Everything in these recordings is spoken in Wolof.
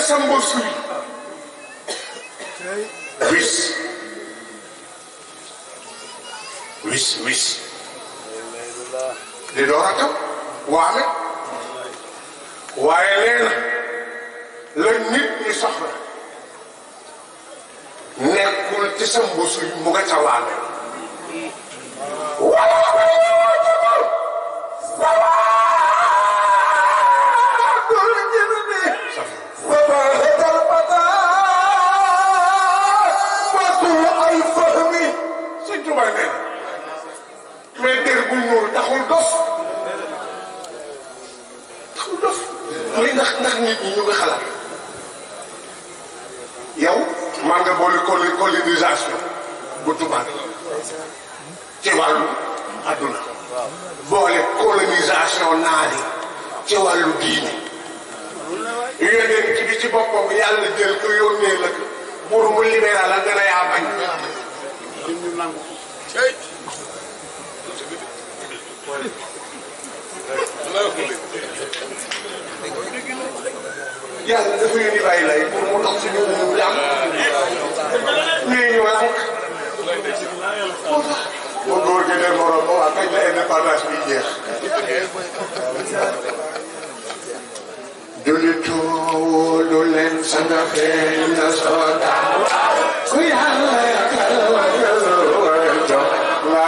sa mbos wis di door a tam waame waaye nee na la nit ñi soxla nekkul ci sa mbos mu nga ca waame mais dér bu ñuul taxul dof muy ndax nit ñi ñu ngi xalaat yow maa nga boole colonisation bu tubaab ci wàllu adduna boole colonisation naari ci wàllu diine yónnee ci bi ci boppam yàlla jël ko yónnee la ko pour mu libéral la gën a yaa bañ yàlla dafa yónni bàyyi lay pour mu dox si ñun ñu am mais ñu lànk moo tax mu góor gi ne morom ba waa kañ la indépendance bi jeex julitu lu leen sanga feeñ na soda ku yàlla yakal jox la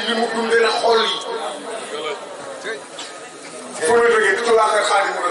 li mu dundee na xol yi fu mu jógee di ko waa Xaadimu